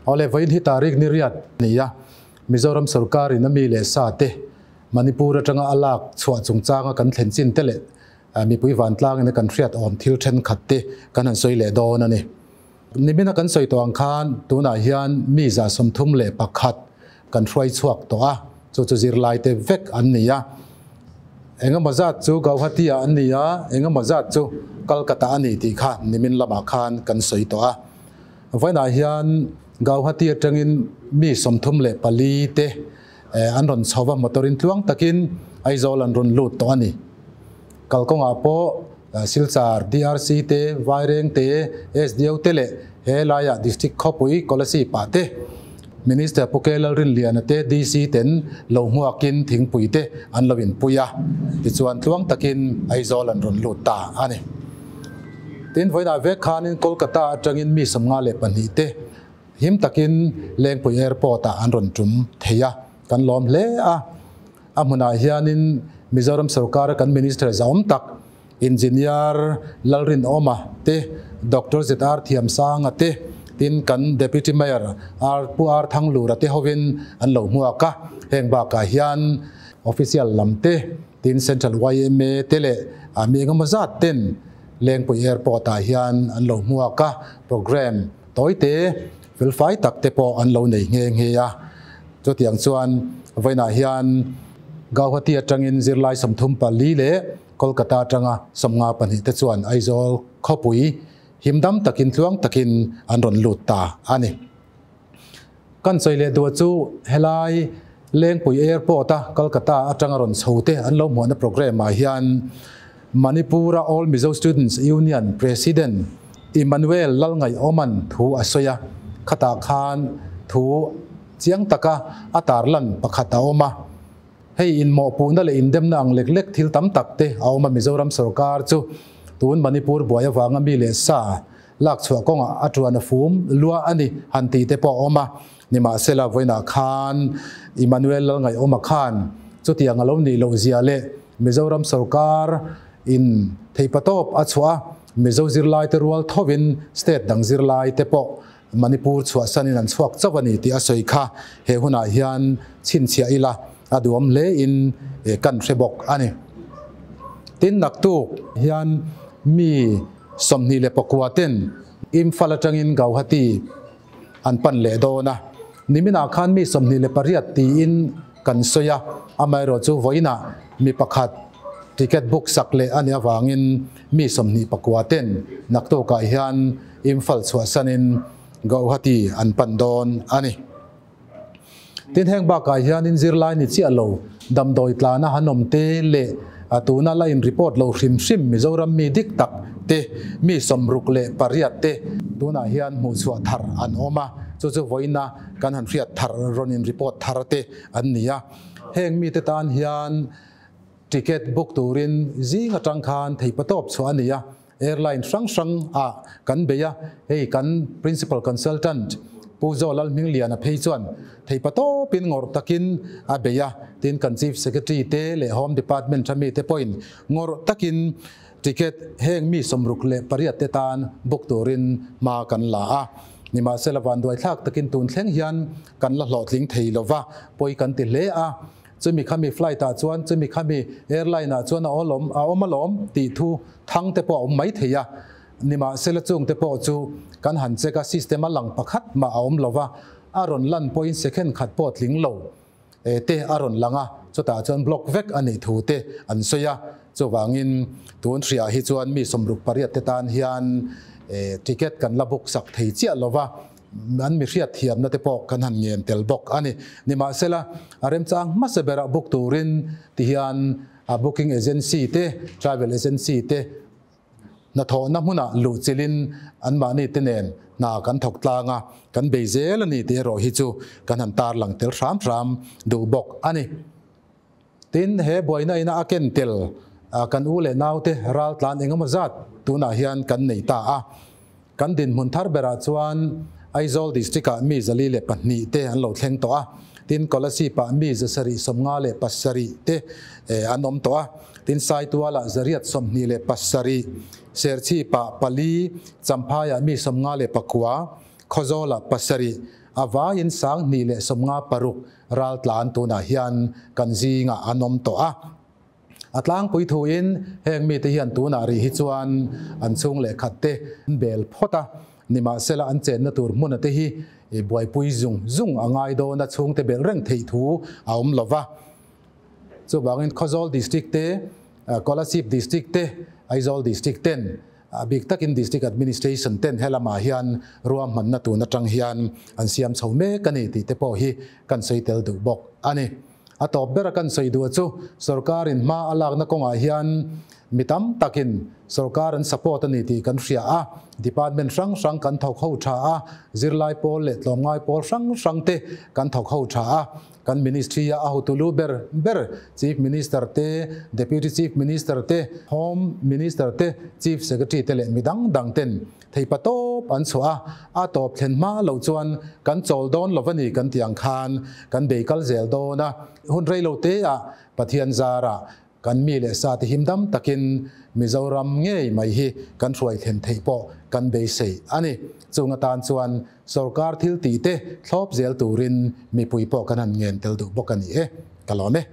Awle vawiin hi tarik ni riat ni a, Mizoram sorkar in a mi leh sa te Manipur atanga a lak chhuah chungchanga kan thlen chin te leh mipui vantlang in a kan hriat awm thil thenkhat te kan han sawi leh dawn a ni. Nimina kan sawi tawh ang khan tunah hian mi 31 kan hruai chhuak tawh a, chu chu zirlai te vek an ni a. Engemaw zat chu Gauhati ah an ni a, engemaw zat chu Kolkata a ni tih kha nimin lamah khan kan sawi tawh a. Vawiinah hian Gauhati atangin mi 34 te an rawn chho va, motor in tluang takin Aizawl an rawn lut tawh a ni. Kalkawngah pawh Silchar, DRC te, Vaireng te, SDO te leh he laiah District khawpui Kolasib ah te Minister Pu K Lalrinliana te DC ten lo hmuakin thingpui te an lo inpui a, tichuan tluang takin Aizawl an rawn lut ta a ni. Tin, vawiinah vek khanin Kolkata atangin mi 52 te him takin Lengpui Airport ah an rawn tum thei a, kan lawm hle a. A hmunah hianin Mizoram sorkara kan Minister zahawm tak Engineer Lalrinawma te, Doctor ZR Thiamsanga te, tin kan Deputy Mayor R Pu R Thanglura te hovin an lo hmuak a. Heng bakah hian Official lam te, tin Central yma te leh mi engemaw zat ten Lengpui Airport ah hian an lo hmuak a, programme tawite felfai tak te pawh an lo nei nghe nghe a. Chutiang chuan vawiinah hian Gauhati atangin zirlai 34 leh Kolkata atanga 52 te chuan Aizawl khawpui himdam takin tluang takin an rawn lut ta a ni. Kan sawi leh duah chu helai Lengpui Airport a Kolkata atanga rawn chho te an lo hmuahna programme ah hian Manipur-a All Mizo Students Union President Emmanuel Lalngaiawman thu a sawi a, khatah khan thu chiang taka a tarlan pakhat a awm a. Hei inmawhpuhna leh indemna ang lek lek thil tam tak te a awm a, Mizoram sorkar chu tun Manipur buai avanga mi leh sa lak chhuah kawngah a tuan a fum lua a ni han tih te pawh a awm a. Nimahsela vawiinah khan Emmanuel Lalngaiawma khan chutiang a lo nih loh zia leh Mizoram sorkar in theipatawp a chhuah a, Mizo zirlai te rual thovin state dang zirlai te pawh Manipur chhuahsanin an chhuak chauh a ni tih a sawi kha he hunah hian chhinchhiah ila a duhawm hle in kan hre bawk a ni. Tin, naktuk hian mi 29 ten Imphal atangin Gauhati an pan leh dawn a, niminah khan mi 28 tiin kan sawi a, amaherawh chu vawiinah mi pakhat ticket book sak leh a nih avangin mi 29 ten naktukah hian Imphal chhuahsanin Gauhati an pan dawn a ni. Tin, heng bakah hianin zirlai ni chiah lo damdawi tlana han awm te leh tuna la in report lo hrim hrim Mizoram mi dik tak te mi 68 te tunah hian hmuhchhuah thar an awm a, chu chu vawiina kan han hriat thar rawn in report thar te an ni a. Heng mite tan hian ticket book turin zing atang khan theipatawp chhuah a ni a. Airline hrang hrang ah kan bei a, hei kan Principal Consultant Pu Zaw Lalhmingliana phei chuan theipa tawpin ngawrh takin a bei a, tin kan Chief Secretary te leh Home Department tha mite pawhin ngawrh takin ticket heng mi 68 te tan book turin hma kan la a. Nimahsela vanduaithlak takin tun thleng hian kan la hlawhtling thei lova, pawi kan ti hle a. Chumi khami flight ah chuan chumi khami airline ah chuan a awlawm a awm alawm tih thu thang te pawh a awm mai thei a. Nimahsela chung te pawh chu kan han check a, system a lang pakhat mah a awm lo va, a rawn lan pawhin second khat pawh tling lo te a rawn lang a, chutah chuan block vek a nih thu te an sawi a. Chuvangin tun hriah hi chuan mi 68 te tan hian ticket kan la book sak thei chiah lo va, An mi hriat thiamna te pawh kan han ngen tel bawk a ni. Nimahsela, a remchang hmasa berah book turin ti hian a booking agency te, travel agency te hnathawhna hmunah luh chilhin anmahni te nen hna kan thawk tlang a, kan bei zel a ni tih erawh hi chu kan han tarlang tel hram hram duh bawk a ni. Tin, he buaina ina a ken tel kan u leh naute ral tlan engemaw zat tunah hian kan nei ta a. Kan dinhmun thar berah chuan Aizawl District-ah mi 402 te an lo thleng tawh a, tin Kolasib-ah mi 757 te an awm tawh a, tin Saitualah 827, Serchhip-ah pali, Champhaiah mi 59, Khawzawlah pasarih, a vaiin 2156 raltlan tunah hian kan zingah an awm tawh a. A tlangpui thuin heng mite hian tunah rih hi chuan an chhung leh khat te an bel phawt a, nimahsela an chenna tur hmuna te hi buaipui zung zung a ngai dawn a, chhungte belh reng theih thu a awm lo va. Chuvangin Khawzawl District te, Kolasib District te, Aizawl District ten, a bik takin District Administration ten helamah hian ruahmanna tun atang hian an siam chho mek a ni tih te pawh hi kan sawi tel duh bawk a ni. A tawp bera kan sawi duh chu sorkarin hma a lakna kawngah hian mi tam takin sorkar an support a ni tih kan hria a, department hrang hrang kan thawk ho tha a, zirlai pawl leh tlawmngai pawl hrang hrang te kan thawk ho tha a, kan ministry a a hotu lu ber ber Chief Minister te, Deputy Chief Minister te, Home Minister te, Chief Secretary te leh mi dang dang ten Theipa tawp an chhuah a, a tawp thlen hma loh chuan kan chawl dawn lo a ni kan tih ang khan kan bei kal zel dawn a. Hun rei lo te ah Pathian zarah kan mi leh sa te him dam takin Mizoram ngei mai hi kan hruai thlen theih pawh kan beisei a ni. Chung atan chuan sorkar thil tih te thlawp zel turin mipui pawh kan han ngen tel duh bawk a ni e. Ka lawm e.